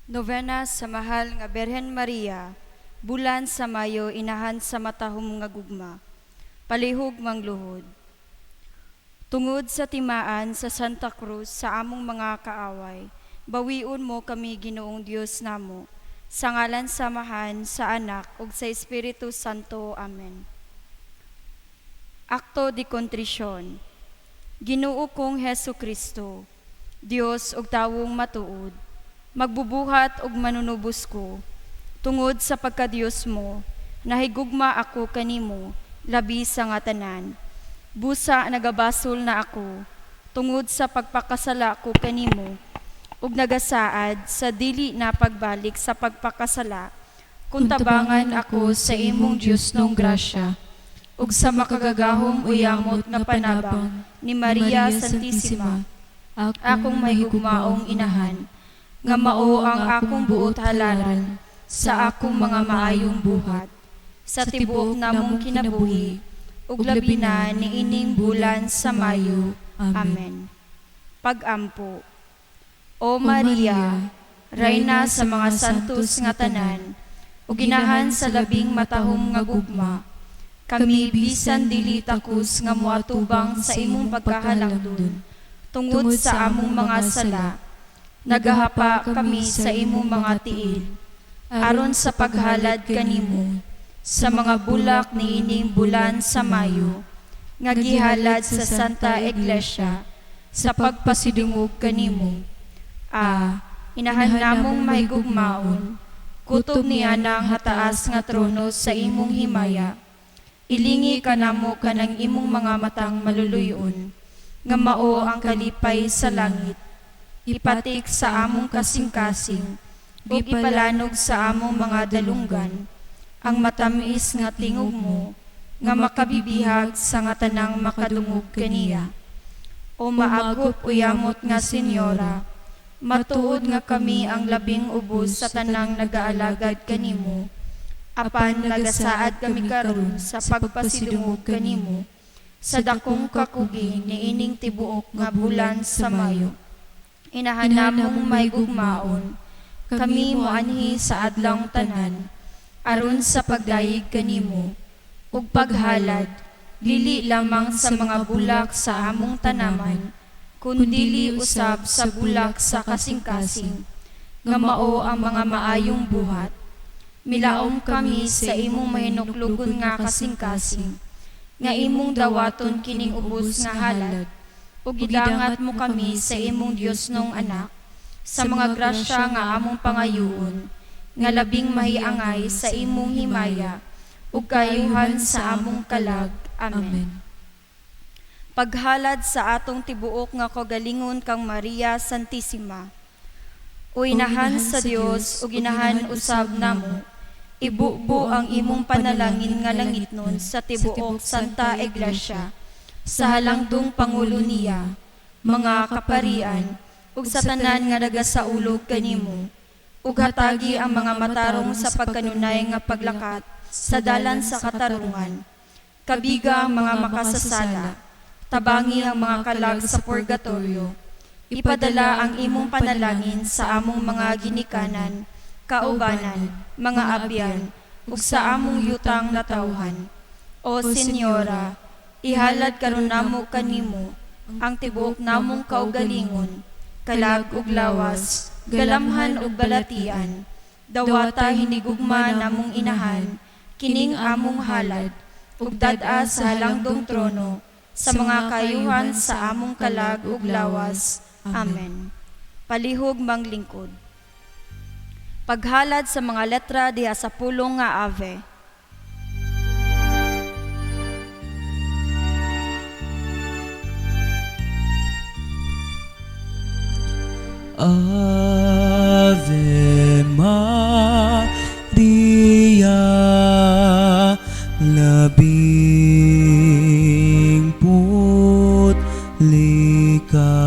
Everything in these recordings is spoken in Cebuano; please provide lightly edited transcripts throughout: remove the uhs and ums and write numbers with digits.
Novena sa Mahal nga Birhen Maria, bulan sa Mayo, Inahan sa matahom nga gugma. Palihog mangluhod. Tungod sa timaan sa Santa Cruz sa among mga kaaway, bawion mo kami, Ginoong Dios namo. Sa ngalan sa Amahan, sa Anak, ug sa Espiritu Santo. Amen. Acto de Contrición. Ginoo kong Hesu Kristo, Dios ug tawong matuod, magbubuhat ug manunubos ko. Tungod sa pagkadiyos mo, nahigugma ako kanimo, labi sa nga tanan. Busa nagabasol na ako, tungod sa pagpakasala ko kanimo, ug nagasaad sa dili na pagbalik sa pagpakasala, kung tabangan ako sa imong Diyosnong grasya, ug sa makagagahom uyamot nga panabang ni Maria Santissima, akong mahigugmaong inahan, nga mao ang akong buot halaran sa akong mga maayong buhat, sa tibuok namong kinabuhi, ug labi na niining bulan sa Mayo. Amen. Pag-ampo. O Maria, Reyna sa mga santos nga tanan, ug ginahan sa labing matahom nga gugma, kami bisan dili takos nga moatubang sa imong pagkahalangdon tungod sa among mga sala, nagahapa kami sa imong mga tiil, aron sa paghalad kanimo sa mga bulak niining bulan sa Mayo, nga gihalad sa Santa Iglesia sa pagpasidungog kanimo. Ah, inahan namong mahigugmaon, kutob niya ng hataas nga trono sa imong himaya. Ilingi kanamo kanang imong mga matang maluluyon, nga mao ang kalipay sa langit. Ipatik sa among kasing-kasing, ug ipalanog sa among mga dalunggan, ang matamis nga tingog mo, nga makabibihag sa nga tanang makadungog kaniya. O maagop uyamot nga Senyora, matuod nga kami ang labing ubos sa tanang nagaalagad kanimo, apan nagasaad kami karon sa pagpasidungog kanimo sa dakong kakugi niining tibuok nga bulan sa Mayo. Inahan namong mahigugmaon, kami moanhi sa adlawng tanan, aron sa pagdayeg kanimo ug paghalad, dili lamang sa mga bulak sa among tanaman, kundili usab sa bulak sa kasing-kasing, nga mao ang mga maayong buhat. Milaom kami sa imong mahinuklugon nga kasing-kasing, nga imong dawaton kining ubos nga halad, ug gidangat mo kami sa imong Diyosnong Anak, sa mga grasya nga among pangayuon, nga labing mahiangay sa imong himaya, ug kayuhan sa among kalag. Amen. Paghalad sa atong tibuok nga kagalingon kang Maria Santissima. O inahan sa Dios ug inahan usab namo, ibubo ang imong panalangin nga langitnon sa tibuok Santa Iglesia, sa halangdong pangulo niya, mga kaparian, ug sa tanan nga nagasaulog kanimo, ug hatagi ang mga matarong sa pagkanunay nga paglakat sa dalan sa katarungan. Kabiga ang mga makasasala, tabangi ang mga kalag sa purgatorio. Ipadala ang imong panalangin sa among mga ginikanan, kaubanan, mga abyan, ug sa among yutang natawhan. O Senyora, ihalad karon namo kanimo ang tibuok namong kaugalingon, kalag ug lawas, galamhan ug balatian. Dawata hinigugma namong inahan kining among halad, ug dad-a sa halangdong trono sa mga kayuhan sa among kalag ug lawas. Amen. Palihog manglingkod. Paghalad sa mga letra diha sa pulong nga Ave. Ave Maria, labing putli ka.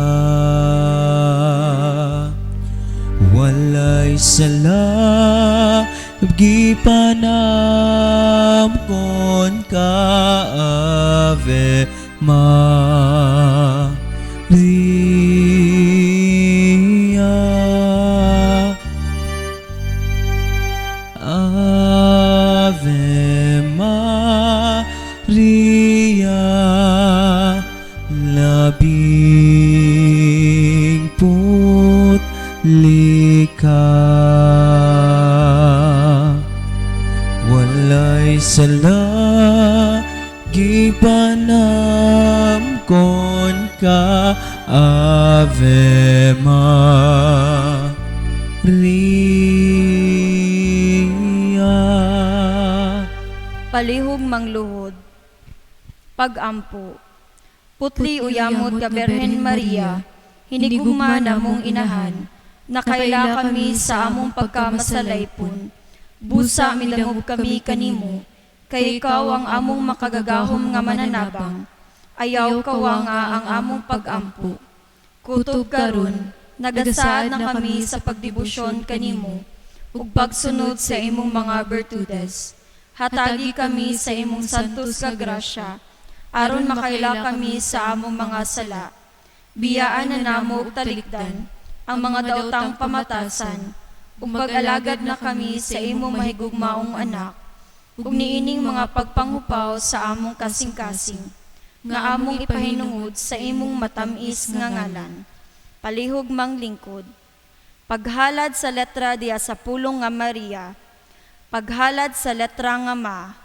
Walay sala, gipanamkon ka, Ave Maria. Ave Maria, labing putli ka. Walay sala, gipanamkon ka, Ave Maria. Palihog mangluhod. Pag-ampo. Putli uyamot ka Berhen Maria, hinigugma namong inahan, nakaila kami sa among pagkamasalaypon. Busa midangop kami kanimo, kay ikaw ang among makagagahom nga mananabang. Ayaw kawanga ang among pag-ampo. Kutob karon, nagasaad na kami sa pagdebosyon kanimo, ug pagsunod sa imong mga bertudes. Hatagi kami sa imong santos nga grasya, aron makaila kami sa among mga sala. Biyaan na namo og talikdan ang mga daotang pamatasan, ug mag-alagad na kami sa imong mahigugmaong anak, ug niining mga pagpanghupaw sa among kasing-kasing, nga among ipahinungod sa imong matam-is nga ngalan. Palihog manglingkod. Paghalad sa letra diha sa pulong nga Maria. Paghalad sa letra nga Ma.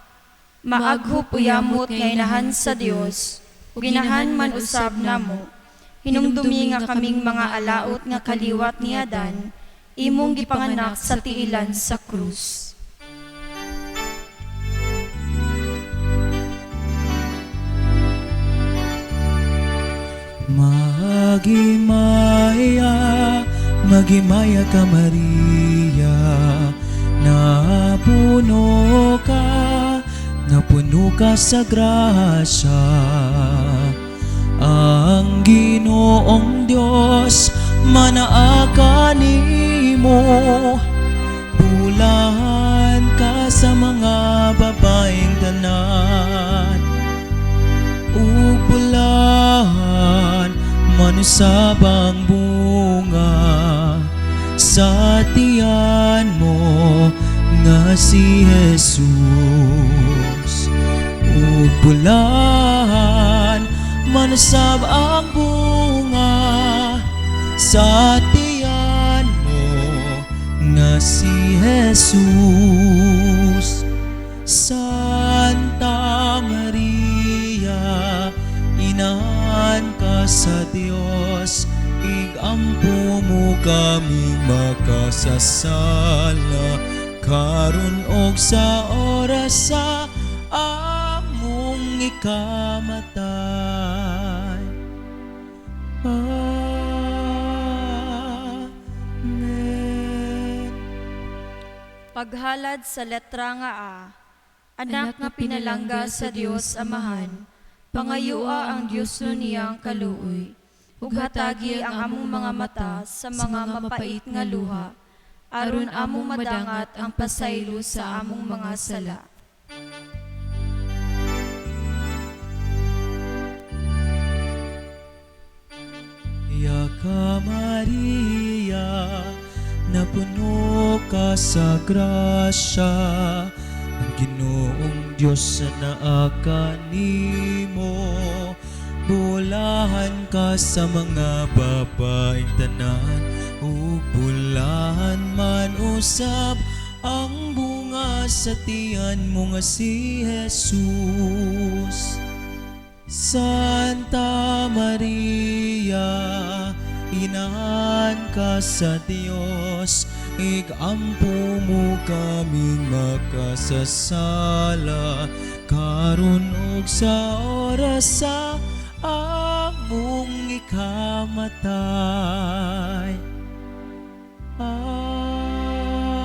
Maaghop uyamot nga inahan sa Dios, ug inahan man usab namo. Hinumdumi nga kaming mga alaot nga kaliwat ni Adan, imong gipanganak sa tiilan sa krus. Magimaya, magimaya ka Maria, napuno ka sa grasya. Ang Ginoong Dios manaa kanimo, bulahan ka sa mga babaeng tanan, ug bulahan man usab ang bunga sa tiyan mo nga si Jesus. Ug bulahan man usab ang bunga sa tiyan mo nga si Jesus. Santa Maria, inahan ka sa Dios, igampo mo kami makasasala, karon og sa oras sa among ikamatay. Amen. Paghalad sa letra nga A, anak nga pinalangga sa Dios Amahan, pangayua ang Dios no niyang kaluoy, ug hatagi ang among mga mata sa mga mapait nga luha, aron among madangat ang pasaylo sa among mga sala. Ya ka Maria, napuno ka sa grasya, ang Ginoong Diyos na naa kanimo. Bulahan ka sa mga babaeng tanan, ug bulahan man usab ang bunga sa tiyan mo nga si Jesus. Santa Maria, inahan ka sa Dios, igampo mo kaming makasasala, karon ug sa oras sa among ikamatay. Amen.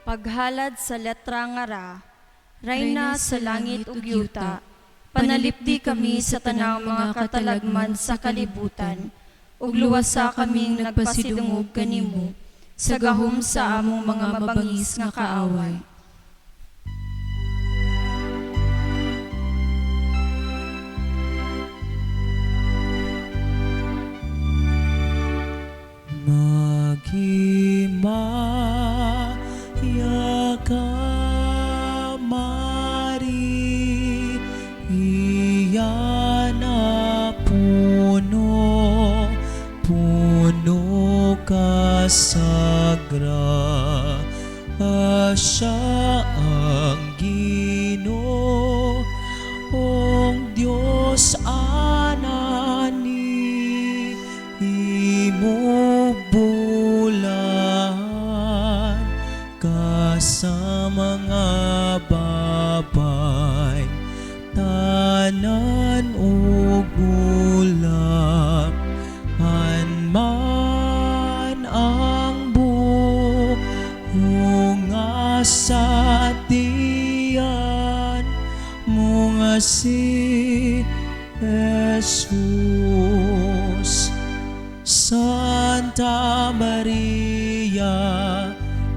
Paghalad sa letra nga Ra, Reyna sa langit ug yuta, panalipdi kami sa tanang mga katalagman sa kalibutan, ug luwasa kaming nagpasidungog kanimo sa gahom sa among mga mabangis nga kaaway. Maghimaya ka, Maria, na puno, puno ka sa grasya, ang Ginoong Diyos anani imo, bulahan ka sa mga babae tanan ug bulahan man ang bunga sa tiyan mo nga si Jesus. Santa Maria,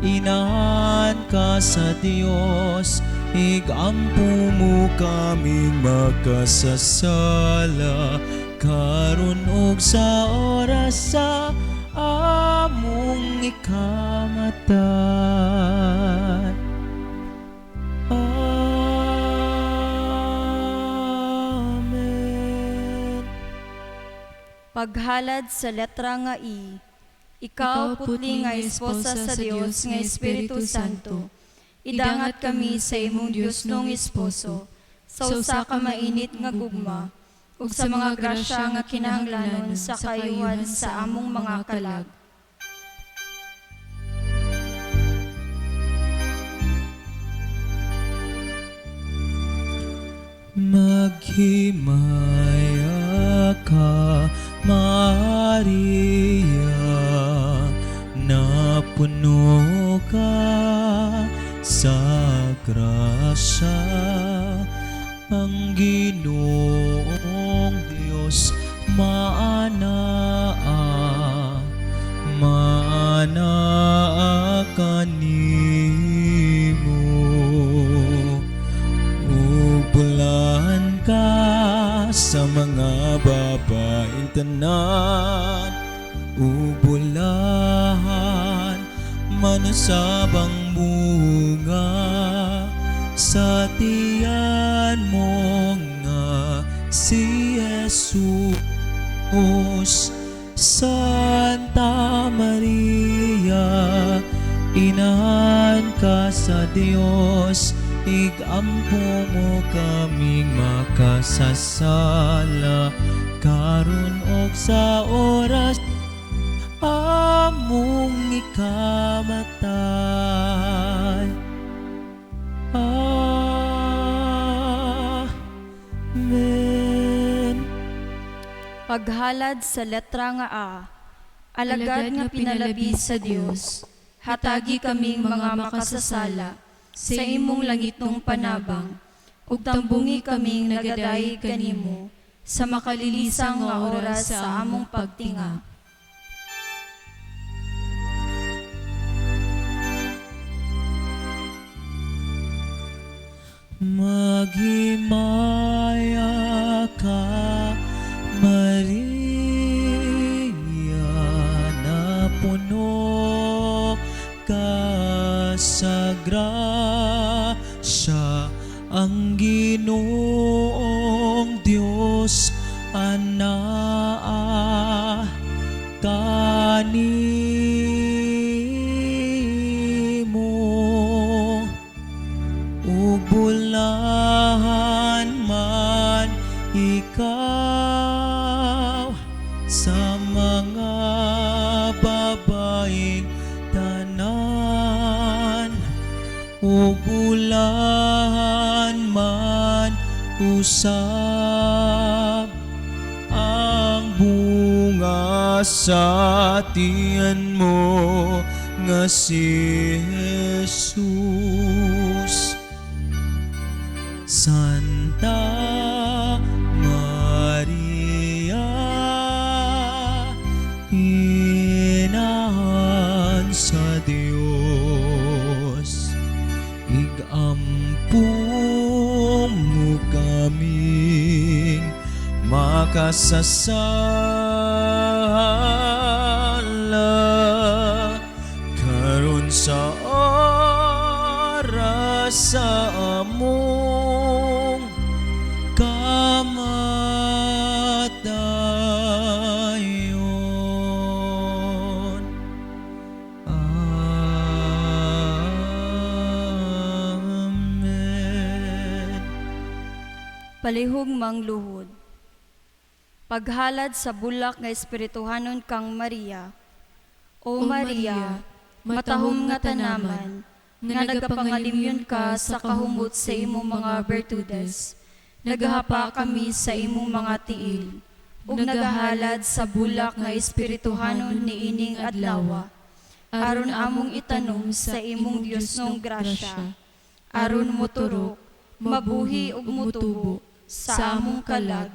inahan ka sa Dios, igampo mo kaming makasasala, karon ug sa oras sa among ikamatay. Amen. Paghalad sa letra nga I. Ikaw, putli nga esposa sa Dios nga Espiritu Santo, idangat kami sa imong Diosnong esposo, sa usa ka mainit nga gugma, ug sa mga grasya nga kinahanglanon sa kayuhan sa among mga kalag. Maghimaya ka, Maria, na puno ka sa grasya, ang Ginoong Diyos maanaa, maanaa kanimo. Ug bulahan ka sa mga babaeng tanan, ug bulahan man sa bunga sa tiyan mo nga si Jesus. Santa Maria, inahan ka sa Dios, igampo mo kaming makasasala, karon og sa oras among ikamatay. Amen. Paghalad sa letra nga A. Alagad nga pinalabi sa Dios, hatagi kaming mga makasasala sa imong langitnong panabang, ug tambungi kaming nagadayeg kanimo sa makalilisang nga oras sa among pagtinga. Maghimaya ka, Maria, na puno ka sa grasya, ang Ginoong Diyos anaa kanimo, ug bulahan man ikaw sa mga babaeng tanan, ug bulahan man usab ang bunga sa tiyan mo nga si Jesus. Santa Maria, inahan sa Dios, igampo mo kaming makasasala, Palihog mangluhod. Paghalad sa bulak nga espirituhanon kang Maria. O O Maria, matahom nga tanaman, nga nagapangalimyon ka sa kahumot sa imong mga bertudes. Nagahapa kami sa imong mga tiil, ug nagahalad sa bulak nga espirituhanon niining adlawa, aron among itanom sa imong Diosnong grasya, aron moturok, mabuhi ug mutubo sa among kalag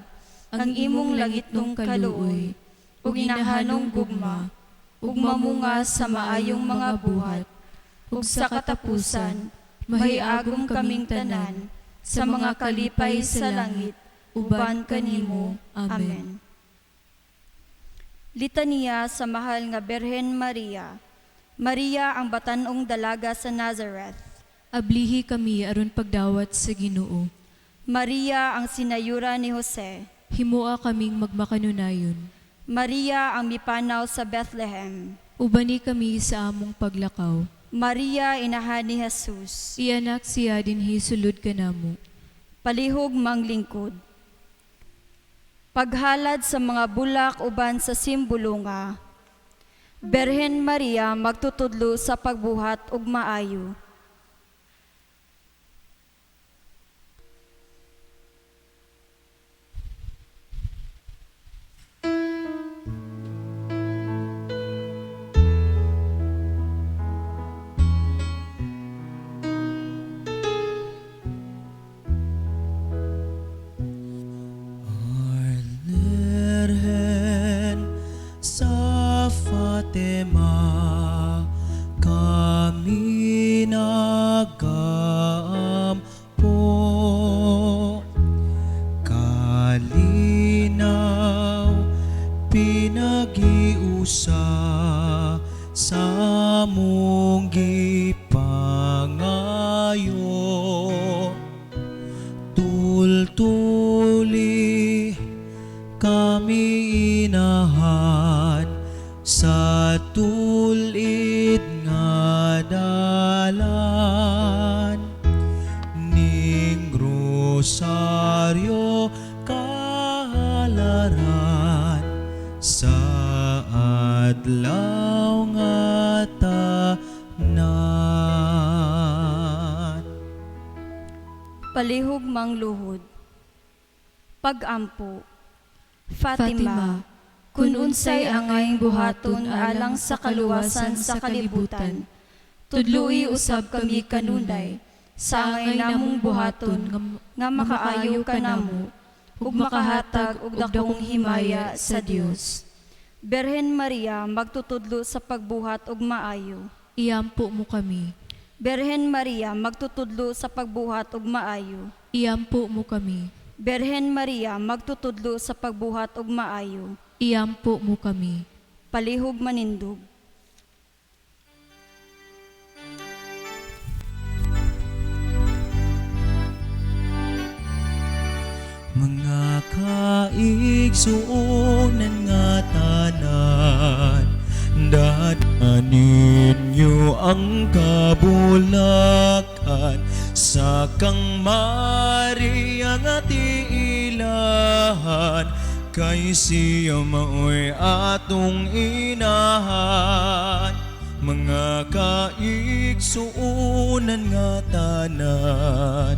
ang imong langitnong kaluoy ug inahanong gugma, ug mamunga sa maayong mga buhat, ug sa katapusan mahiagom kaming tanan sa mga kalipay sa langit uban kanimo. Amen. Litanya sa Mahal nga Birhen Maria. Maria ang batan-ong dalaga sa Nazareth. Ablihi kami aron pagdawat sa Ginoo. Maria ang sinayura ni Jose. Himoa kaming magmakanunayon. Maria ang mipanaw sa Bethlehem. Ubani kami sa among paglakaw. Maria inahan ni Jesus. Ianak siya dinhi sulod kanamo. Palihog manglingkod. Paghalad sa mga bulak uban sa simbolo nga Birhen Maria magtutudlo sa pagbuhat ug maayo. Birhen sa Fatima, kami nagampo. Kalinaw, pinagiusa sa among gipangayo. Tultuli kami inahan sa tulid nga dalan ning rosaryo kahalaran sa adlaw nga tanan. Palihog mangluhod. Pagampo. Fatima, kun unsay angayng buhaton alang sa kaluwasan sa kalibutan, tudloi usab kami kanunay sa angay namong buhaton nga makaayo kanamo ug makahatag og dakong himaya sa Dios. Birhen Maria magtutudlo sa pagbuhat og maayo. Iampo mo kami. Birhen Maria magtutudlo sa pagbuhat og maayo. Iampo mo kami. Birhen Maria magtutudlo sa pagbuhat og maayo. Iampo mo kami. Palihog manindog. Mga kaigsuonan nga tanan, dadanin ninyo ang kabulakan sa kang Maria nga tiilahan, kay siya mao'y atong inahan. Mga kaigsuonan nga tanan,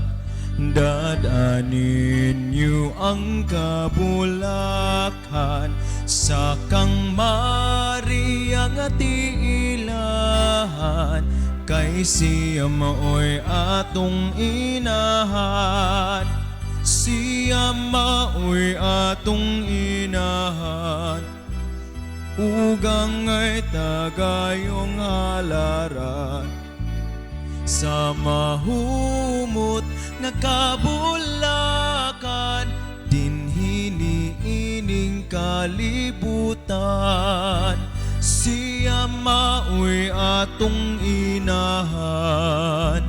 dadanin ninyo ang kabulakan sa kang Maria nga tiilahan, kay siya mao'y atong inahan. Siya mao'y atong inahan, ugang ay tagayong halaran sa mahumot nga kabulakan dinhi niining kalibutan. Siya mao'y atong inahan,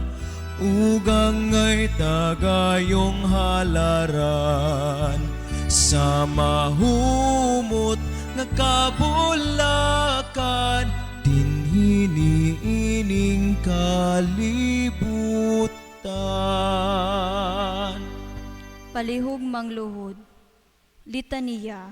ugang ay tagayong halaran sa mahumot nga kabulakan dinhi niining kalibutan. Palihog mangluhod. Litaniya.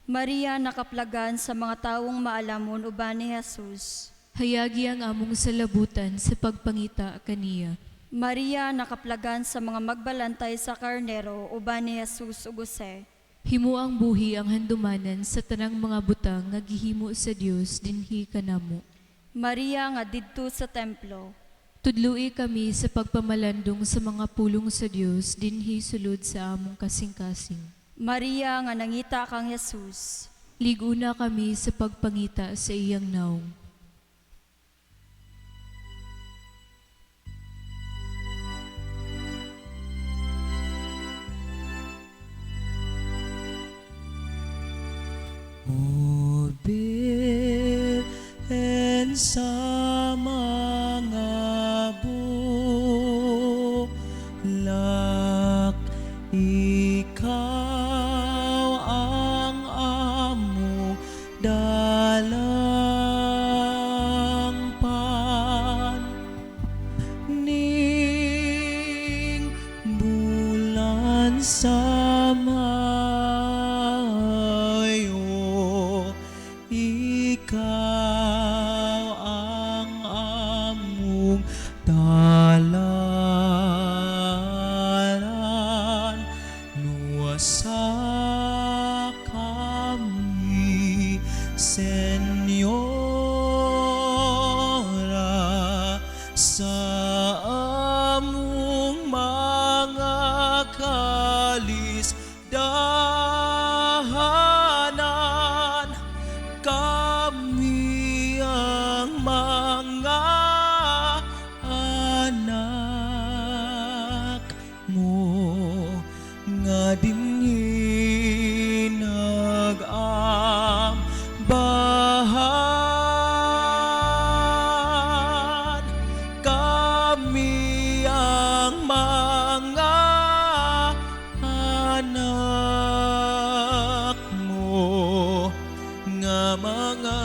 Maria nakaplagan sa mga tawong maalamon uban ni Jesus. Hayagi ang among salabutan sa pagpangita kaniya. Maria nakaplagan sa mga magbalantay sa karnero uban ni Jesus ug Jose. Himuang buhi ang handumanan sa tanang mga butang nga gihimo sa Dios dinhi kanamo. Maria nga didto sa templo. Tudloi kami sa pagpamalandong sa mga pulong sa Dios dinhi sulod sa among kasing-kasing. Maria nga nangita kang Jesus. Liguna kami sa pagpangita sa iyang naong. O Birhen sa mga bulak, ikaw ang among dalangpan. Ning bulan sa Mayo, ikaw ang among talaan. Luwasa kami, Senyora, sa among mga kalisdanan. Kami ang mga anak mo nga dinhi nag-ambahan. Kami ang mga anak mo nga mga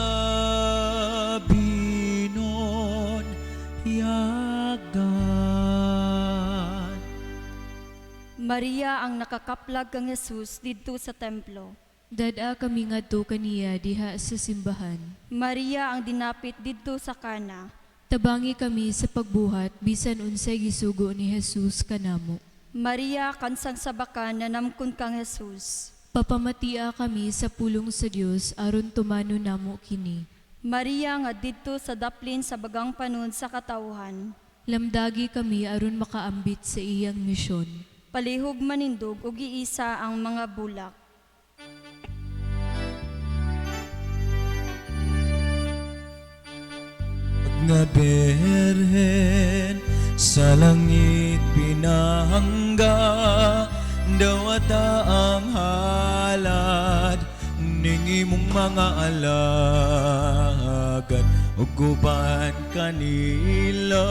binunyagan. Maria ang nakakaplag kang Jesus didto sa templo. Dad-a kami ngadto kaniya diha sa simbahan. Maria ang dinapit didto sa Kana. Tabangi kami sa pagbuhat bisan unsay gisugo ni Jesus kanamo. Maria kansang sabakan na namkon kang Jesus. Papamatia kami sa pulong sa Dios aron tumano namo kini. Maria nga didto sa daplin sa bagang panun sa katawhan. Lamdagi kami aron makaambit sa iyang misyon. Palihog manindog ug iisa ang mga bulak. Nga berhen sa langit pinahangga, dawata ang halad ning imong mga alagad ug uban kanila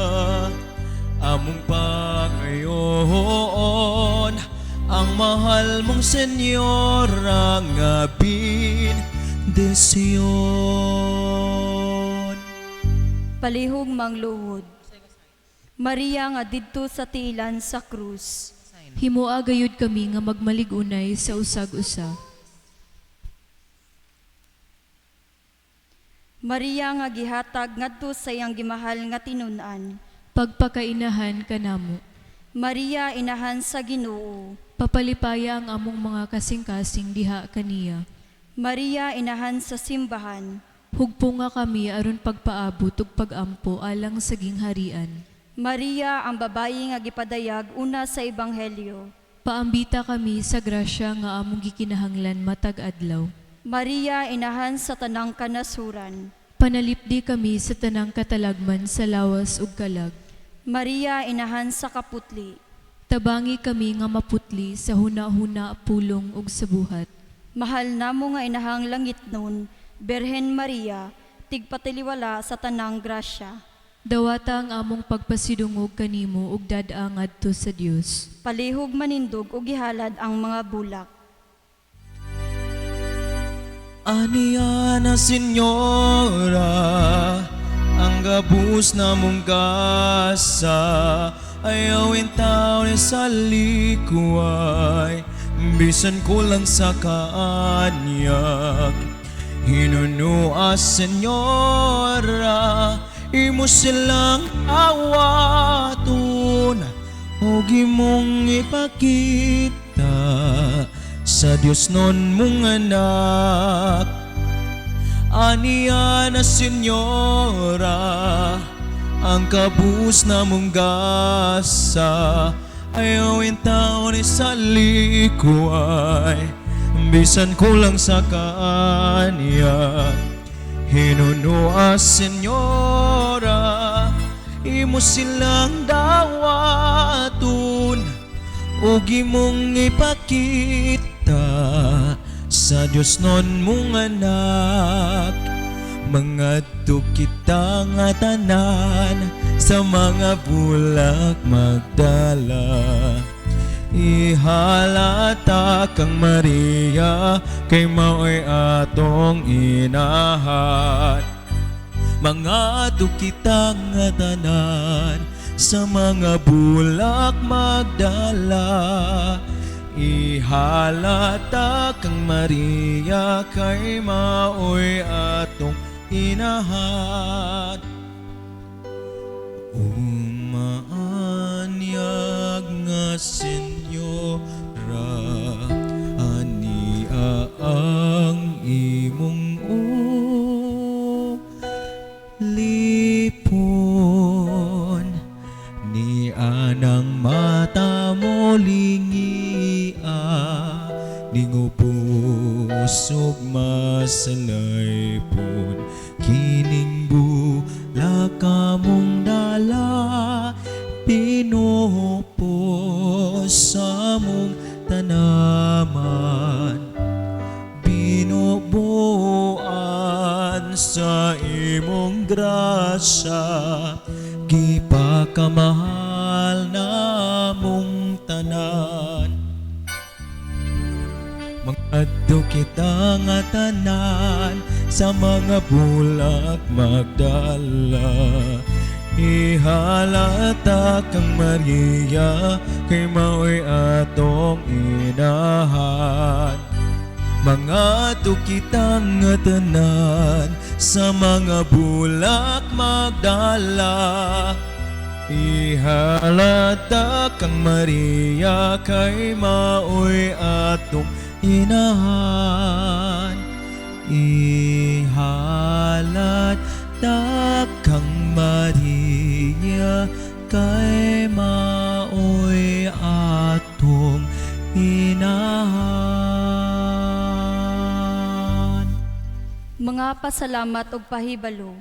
among pangayoon ang mahal mong Senyora nga bendisyon. Palihog mangluhod. Maria nga didto sa tiilan sa krus. Himoa gayud kami nga magmalig-unay sa usag-usa. Maria nga gihatag ngadto sa iyang gimahal nga tinun-an. Pagpakainahan kanamo. Maria inahan sa Ginoo. Papalipaya ang among mga kasing-kasing diha kaniya. Maria inahan sa simbahan. Hugpo nga kami aron pagpaabot ug pagampo alang sa gingharian. Maria ang babayi nga gipadayag una sa ebanghelyo. Paambita kami sa grasya nga among gikinahanglan matag adlaw. Maria inahan sa tanang kanasuran. Panalipdi kami sa tanang katalagman sa lawas ug kalag. Maria inahan sa kaputli. Tabangi kami nga maputli sa huna-huna, pulong ug sa buhat. Mahal namo nga inahang langit nun, Birhen Maria, tigpatiliwala sa tanang grasya. Dawata ang among pagpasidungog kanimo ug dad-a ngadto sa Dios. Palihog manindog ug gihalad ang mga bulak. Aniya na Senyora ang gabus na mong gasa, Ayaw intawon sa likway, bisan kulang sa kaanyag. Hinunua, Senyora, imo silang awaton ug imong ipakita sa Dios non mong anak. Aniya na, Senyora, ang kabus na mong gasa. Ayaw intawon sa likway, bisan kulang sa kaanyag. Hinunua, Senyora, imo silang dawaton ug imong ipakita sa Dios non mong anak. Mangadto kita nga tanan sa mga bulak Magdala. Ihalata kang Maria kay mao'y atong inahan. Mangadto kita nga tanan sa mga bulak Magdala. Ihalata kang Maria kay mao'y atong inahan. Umaanyag nga Senyora, ania ang imong ulipon, ni anang mata mo lingia, ningubos ug masalaypon, kining bulak among dala, pinupos sa among tanaman, binubuan sa imong grasya, gipakamahal namong tanan. Mangadto kita nga tanan sa mga bulak Magdala. Ihalata kang Maria kay mao'y atong inahan. Mangadto kita nga tanan sa mga bulak Magdala. Ihalata kang Maria kay mao'y atong inahan. Ihalata kang Maria kay mao'y atong inahan. Mga pasalamat ug pahibalo.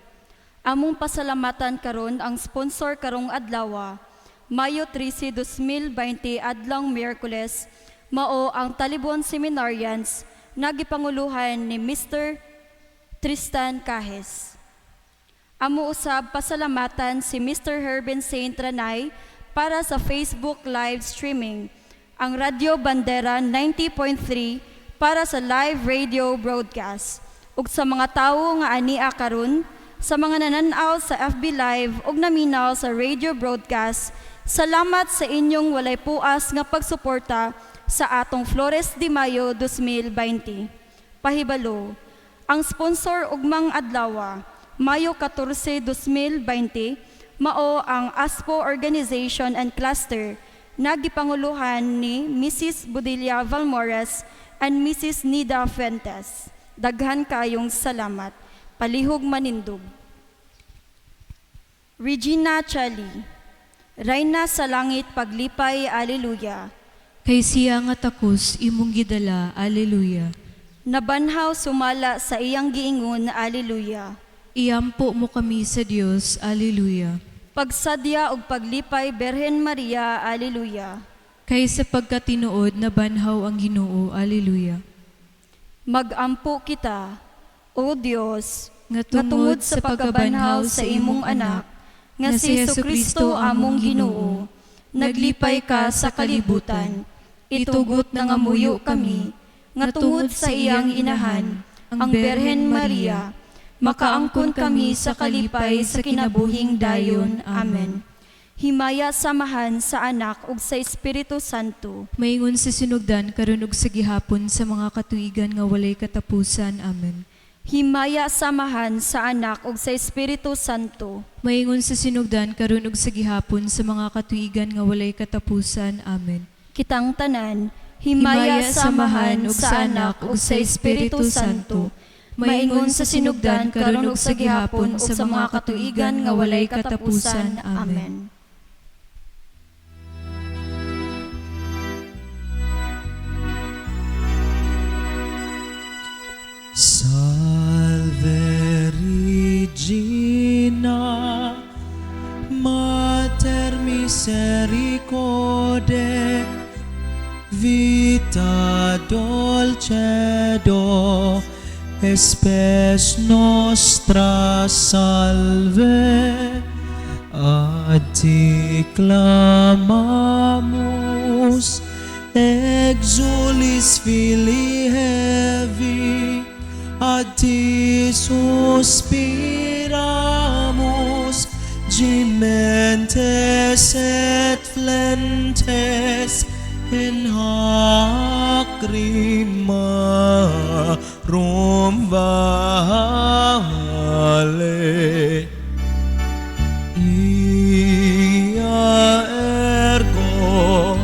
Among pasalamatan karon ang sponsor karong adlaw, Mayo 13, 2020, adlong Miyerkules, mao ang Talibon Seminarians na gipanguluhan ni Mr. Tristan Cajes. Amo usab pasalamatan si Mr. Herben Saint Ranay para sa Facebook live streaming, ang Radyo Bandera 90.3 para sa live radio broadcast, ug sa mga tawo nga ania karon, sa mga nananaw sa FB Live ug naminaw sa radio broadcast, salamat sa inyong walay puas nga pagsuporta sa atong Flores de Mayo 2020. Pahibalo, ang sponsor ugmang adlaw, Mayo 14, 2020, mao ang ASPO Organization and Cluster na gipanguluhan ni Mrs. Budilia Valmores and Mrs. Nida Fuentes. Daghan kayong salamat. Palihog manindog. Regina Chali, Rayna sa langit paglipay, Alleluia. Kay siya nga takos imong gidala, Alleluia. Nabanhaw sumala sa iyang giingon, Alleluia. Iampo mo kami sa Dios, Alleluia. Pagsadya ug paglipay, Berhen Maria, Alleluia. Kay sa pagkatinuod nabanhaw ang Ginoo, Alleluia. Magampo kita, O Dios, nga nga tungod sa pagkabanhaw sa imong anak, nga si Jesu Kristo among Ginoo, naglipay ka sa kalibutan. Itugot nangamuyo kami, nga tungod sa iyang inahan, ang Berhen Maria, makaangkon kami sa kalipay sa kinabuhing dayon. Amen. Himaya sa Amahan, sa Anak ug sa Espiritu Santo. Maingon sa sinugdan karon ug sa gihapon sa mga katuigan nga walay katapusan. Amen. Himaya sa Amahan, sa Anak ug sa Espiritu Santo. Maingon sa sinugdan karon ug sa gihapon sa mga katuigan nga walay katapusan. Amen. Kitang tanan, himaya sa Amahan, ug sa Anak ug sa Espiritu Santo. Maingon sa sinugdan karon ug sa gihapon ug sa mga katuigan nga walay katapusan. Amen. Salve Regina, Mater misericordiae, vita dulcedo, espes nostra salve. Ad te clamamus, exulis filii Hevi, ad te suspiramus, gementes et flentes in hac rimarum vale. Ia ergo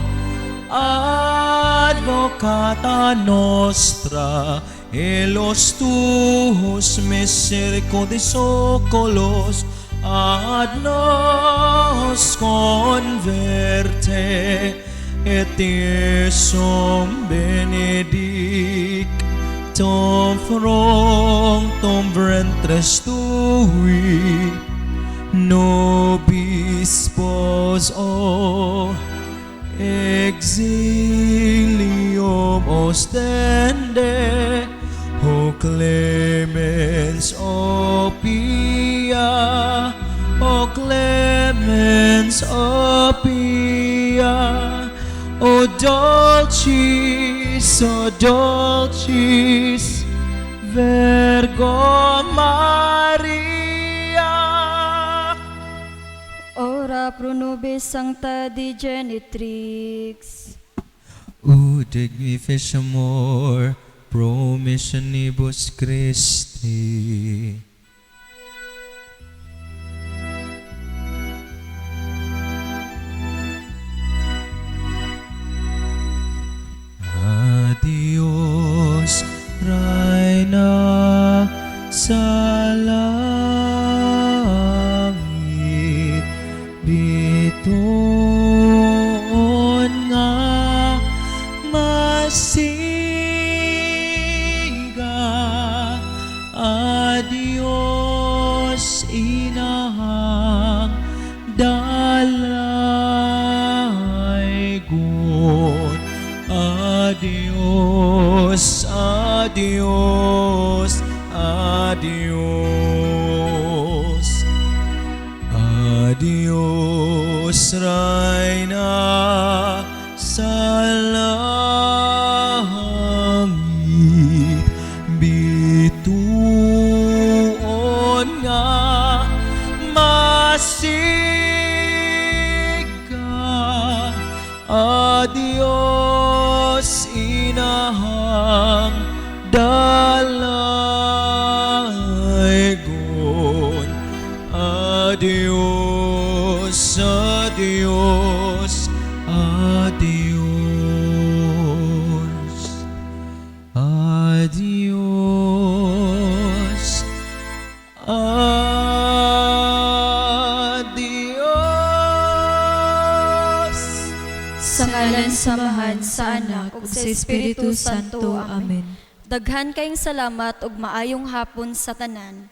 advocata nostra, elos tuos misericordis oculos ad nos converte, et Iesum benedictum fructum ventris tui, nobis pos o exilium ostende, o clemens o pia, o clemens o pia, o dulcis Virgo Maria. Ora pro nobis sancta Dei genitrix. Ut dignific amor, promissionibus Christi. Adios, Reina, sa langit, bituon nga masiga. Adios, inahang dalaygon. Adios, adios, adios. Adios, Reina, sa langit, bituon nga masiga. Adios, inahang dalaygon. Adios, adios, adios. Adios, adios. Sa ngalan sa Amahan, sa Anak ug sa Espiritu Santo. Amen. Daghan kayong salamat ug maayong hapon sa tanan.